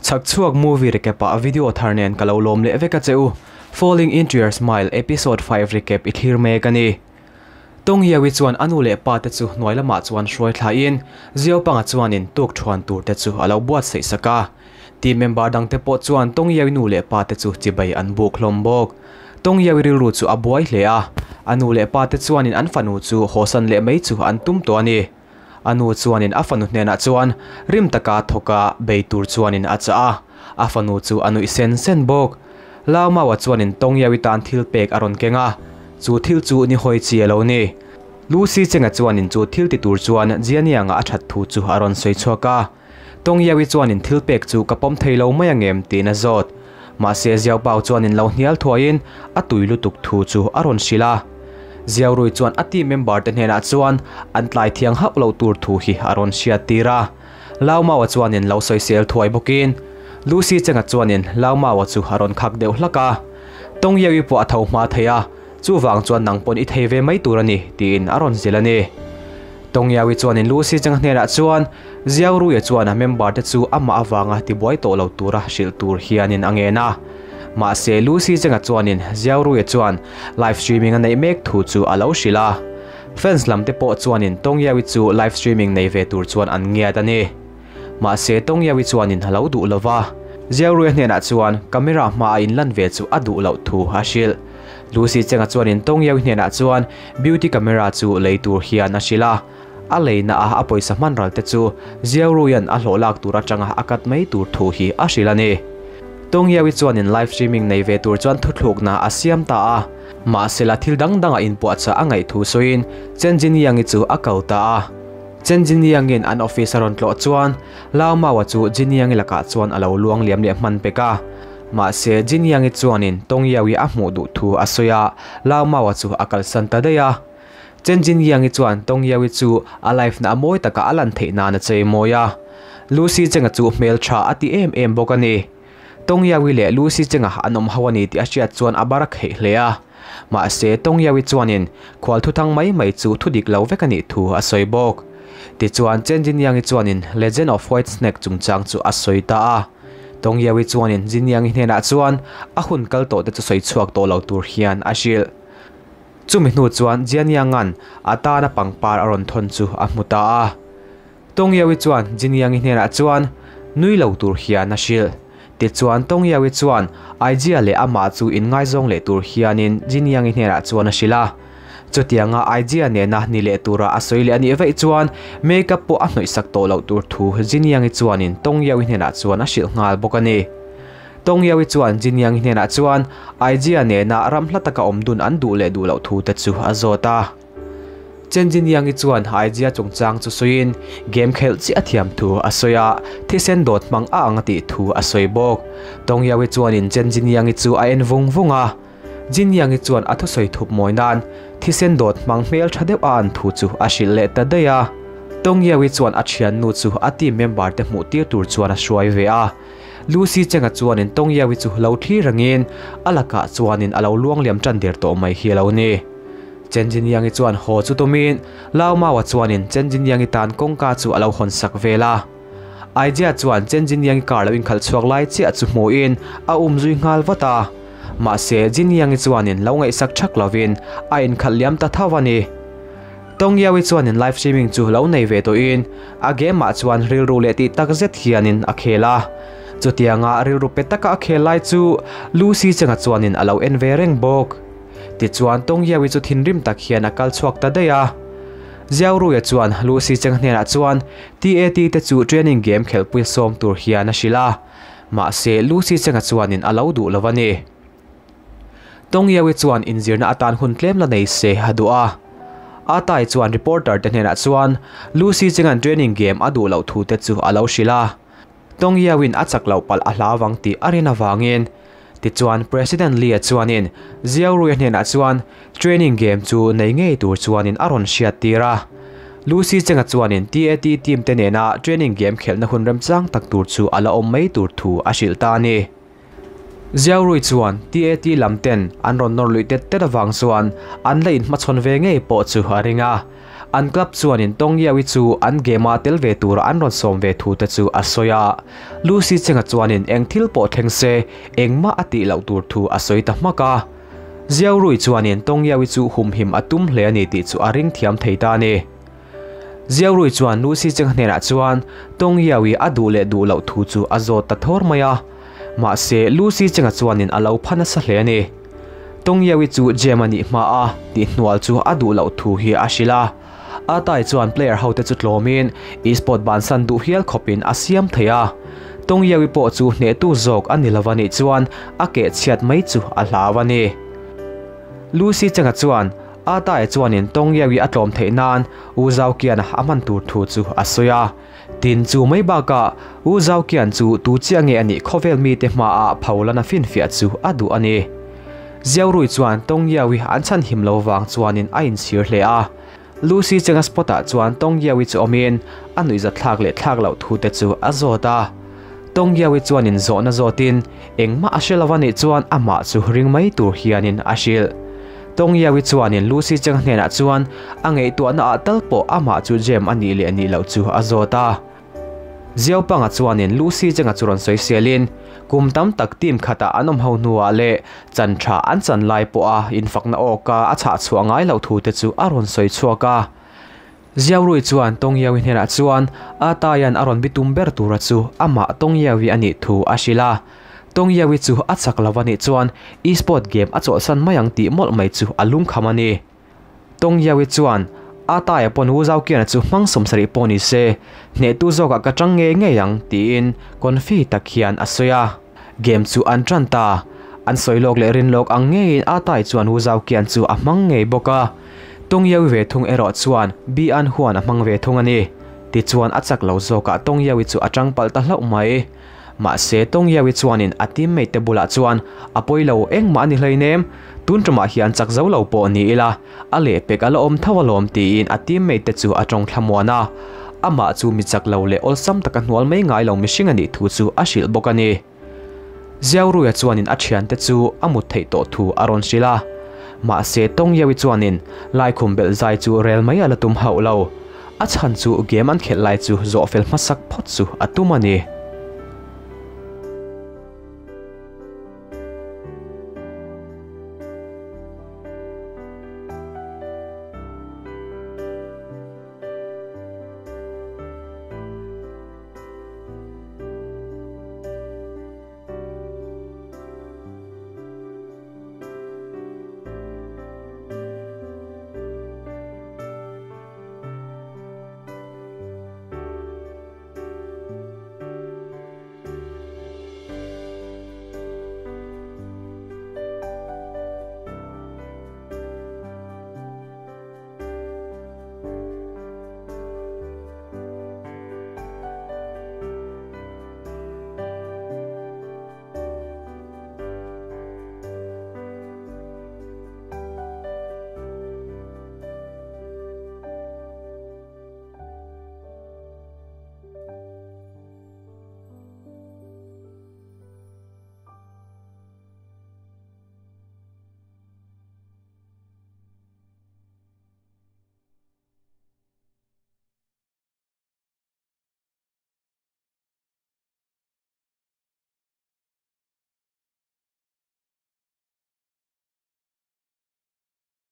Chhakchhuak movie recap ah video thar nen ka lo lawm leh vek a che u. Falling Into Your Smile episode 5 recap i thlir mek a ni. Tawng Yawi chuan a nu leh pa te chu hnuai lamah chuan hruai thlain Ziaupanga chuanin tuk thuan tur te chu a lo buatsaih sak a. Team member dang te pawh chuan Tawng Yawi nu leh pa te chu chibai an buk hlawm bawk. Tawng Yawi rilru chu a buai hle a, a nu leh pa te chuanin an fanu chu hawsan leh mai chu an tum tawh a ni. A nu chuanin a fanu hnenah chuan rim taka thawka bei tur chuanin a chah a, a fanu chu a nuih sen sen bawk. Lau Maua chuanin Tawng Yawi tan thil pek a rawn keng a, chu thil chu ni hawi chi a lo ni. Lucy Chenga chuanin chu thil ti tur chuan Jianianga a that thu chu a rawn sawi chhuak a. Tawng Yawi chuanin thil pek chu ka pawm thei lo mai angem tiin a zawt. Mahse Ziau Pau chuanin lo hnial thuaiin a tui lutuk thu chu a rawn hrilh a. Ziau Rui chuan a team member te hnenah chuan an tlai thiang hauh loh tur thu hi a rawn hriat tir a. Lau Maua chuanin lo sawisel thuai bawkin Lucy Chenga chuanin Lau Maua chu a rawn khak deuh hlak a. Tawng Yawi pawh a tho hma thei a, chuvang chuan nang pawn i thei ve mai tur a ni tiin a rawn zilh a ni. Tawng Yawi chuanin Lucy Chenga hnenah chuan Ziau Ruia chuan a member te chu amah avanga tibuai tawh lo tura hrilh tur hianin a ngen a. Mahse Lucy Chenga chuanin Ziau Ruia chuan live streaming a neih mek thu chu a lo hrilh a. Fans lam te pawh chuanin Tawng Yawi chu live streaming nei ve tur chuan an ngiat a ni. Mahse Tawng Yawi chuanin a lo duh lo va. Ziau Ruia hnenah chuan camera hmaa a inlan ve chu a duh loh thu a hrilh. Lucy Chenga chuanin Tawng Yawi hnenah chuan beauty camera chu lei tur hian a hrilh a. A leina a a pawisa hman ral te chu Ziau Ruian a hlawh lak tur atanga a kat mai tur thu hi a hrilh a ni. Tawng Yawi chuanin live streaming nei ve tur chuan thuthlukna a siam ta a. Mahsela thil dang danga inpuahchah a ngaih thu sawiin Chen Jinyangi chu a kal ta a. Chen Jinyangi'n an office a rawn tlawh chuan Lau Maua chu Jinyangi lakah chuan a lo luang liam leh hman pek a. Mahse Jinyangi chuanin Tawng Yawi a hmuh duh thu a sawi a, Lau Maua chu a kalsan ta daih a. Chen Jinyangi chuan Tawng Yawi chu a life na a mawi taka a lan theih nan a chei mawi a. Lucy Chenga chu hmel tha a ti em em bawk a ni. Tawng Yawi leh Lucy Chenga an awm ho a ni tih a hriat chuan a bar a kheih hle a. Mahse Tawng Yawi chuanin khual thuthang mai mai chu thu dik lo vek a nih thu a sawi bawk. Tichuan Chen Jinyangi chuanin Legend of White Snake chungchang chu a sawi ta a. Tawng Yawi chuanin Jinyangi hnenah chuan a hun kal tawh te chu sawi chhuak tawh lo tur hian a hrilh. Chumi hnu chuan Jianyanga'n a tana pangpar a rawn thawn chu a hmu ta a. Tawng Yawi chuan Jinyangi hnenah chuan nui lo tur hian a hrilh. Tichuan Tawng Yawi chuan Aijia leh amah chu inngaizawng leh tur hianin Jinyangi hnenah chuan a hrilh a. Chutianga Aijia nena ni leh tura a sawi leh a nih vaih chuan makeup pawh a hnawihsak tawh loh tur thu Jinyangi chuanin Tawng Yawi hnenah chuan a hrilh nghal bawk a ni. Tawng Yawi chuan Jin Yang hnenah chuan Aijia nena ram hla taka awm dun an duh leh duh loh thu te chu a zawt a. Chen Jin Yang-i chuan Aijia chungchang chu sawiin game khelh chiah a thiam thu a sawi a, thisen dawt hmang a ang a tih thu a sawi bawk. Tawng Yawi chuanin Chen Jin Yang-i chu a en vung vung a. Jin Yang-i chuan a thusawi thup mawi nan thisen dawt hmang hmel tha deuh a an thu chu a hrilh leh ta daih a. Tawng Yawi chuan a thiannu chu a team member te hmuh tir tur chuan a hruai ve a. Lucy Chenga chuanin Tawng Yawi chu lo thlir rengin a lakah chuanin a lo luang liam tan der tawh mai hi a lo ni. Chen Jinyangi chuan haw chu tumin Lau Maua chuanin Chen Jinyangi tan kawngka chu a lo hawn sak vel a. Aijia chuan Chen Jinyangi car lo inkhalh chhuak lai chiah chu hmuhin a um zui nghal vat a. Mahse Jinyangi chuanin lo ngaihsak thak lovin a inkhalh liam ta tho a ni. Tawng Yawi chuanin live streaming chu lo nei ve tawhin a game ah chuan rilru leh tih tak zet hianin a khel a. Chutianga rilru pe taka a khel lai chu Lucy Chenga chuanin a lo en ve reng bawk. Tichuan Tawng Yawi chu thinrim tak hian a kal chhuak ta daih a. Xiao Ruia chuan Lucy Chenga hnenah chuan TAT te chu training game khelhpui sawm tur hian a hrilh a. Mahse Lucy Chenga chuanin a lo duh lo a ni. Tawng Yawi chuan inzirna atan hun tlem la nei se a duh a. A tai chuan reporter te hnenah chuan Lucy Chenga'n training game a duh loh thu te chu a lo hrilh a. Tawng Yawi'n a chak loh palh a hlau vang tih a rin avangin. Tichuan President Lee-a chuanin Xiao Rui-a hnenah chuan training game chu nei ngei tur chuanin a rawn hriat tir a. Lucy Chenga chuanin TAT team te nena training game khelhna hun remchang tak tur chu a la awm mai tur thu a hrilh ta a ni. Xiao Rui chuan TAT lam ten an rawn nawr luih tet tet avang chuan an la inhmachhawn ve ngei pawh chu a ring a. An club chuanin Tong Yawi chu an game a tel ve tura an rawn sawm ve thu te chu a sawi a. Lucy Cheng-a chuanin eng thil pawh thleng se engmah a tih loh tur thu a sawi ta hmak a. Xiao Rui chuanin Tong Yawi chu humhim a tum hle a ni tih chu a ring thiam thei ta a ni. Xiao Rui chuan Lucy Cheng hnenah chuan Tong Yawi a duh leh duh loh thu chu a zawt ta thawr mai a. Mahse Lucy Cheng-a chuanin a lo pha nasa hle a ni. Tong Yawi chu Gem a nih hma a tihhnual chu a duh loh thu hi a hrilh a. A tai chuan player hote chu tlawmin e-sport bansan duh hial khawpin a siam thei a. Tong Yawi pawh chu hnehtu zawk a ni lo a nih chuan a keh chhiat mai chu a hlau a ni. Lucy Cheng-a chuan a tai chuanin Tong Yawi a tlawm theih nan U Zau Kian-a a hman tur thu chu a sawi a. Tin chu mai bakah U Zau Kian chu tu chiah nge a nih khawvel mite hmaah pholana finfiah chu a duh a ni. Xiao Rui chuan Tong Yawi an chhanhim lo vang chuanin a inchhir hle a. Lucy Cheng-a spot-ah chuan Tong Yawi chu awmin a nuihza thlak leh thlak loh thu te chu a zawt a. Tong Yawi chuanin zawhna zawtin engmah a hre lo a nih chuan amah chu ring mai tur hianin a hrilh. Tong Yawi chuanin Lucy Cheng hnenah chuan a ngaihtuahna ah tal pawh amah chu Jem a nih leh nih loh chu a zawt a. Xiao Pang-a chuanin Lucy Cheng-a chu rawn sawi sialin kum tam tak team khatah an awm ho hnuah leh chan tha an chan lai pawha infakna awka a chhah chhuah ngai loh thu te chu a rawn sawi chhuak a. Xiao Rui chuan Tong Yawi hnenah chuan a taian a rawn bitum ber tura chu amah Tong Yawi a nih thu a hrilh a. Tong Yawi chu a chak lo a nih chuan e-sport game a chawlhsan mai ang tih mawlh mai chu a lungkham a ni. Tong Yawi chuan a taia pawn Wu Zau Kiana chu hmang 70 pawh ni se hnehtu zawkah ka tang ngei ngei ang tiin confi tak hian a sawi a. Game chu an tan ta. An sawi lawk leh rin lawk ang ngeiin a tai chuan Wu Zau Kian chu a hmang ngei bawk a. Tong Yawi ve thung erawh chuan Bi An Huan a hmang ve thung a ni. Tichuan a chak lo zawkah Tong Yawi chu a tang palh ta hlauh mai. Mahse Tong Yawi chuanin a teammate te bulah chuan a pawi lo engmah a ni hleinem. Tun tumah hian chak zo lo pawh ni ila a lehpek a la awm tho alawm tiin a teammate te chu a tawng thlamuan a. Amah chu mi chak lo leh awlsam taka hnual mai ngai lo mihring a nih thu chu a hrilh bawk a ni. Xiao Ruia chuanin a thiante chu a mut theih tawh thu a rawn hrilh a. Mahse Tong Yawi chuanin laikhum belh zai chu rel mai a la tum hauh lo. A chhan chu game an khelh lai chu zawh fel hmasak phawt chu a tum a ni.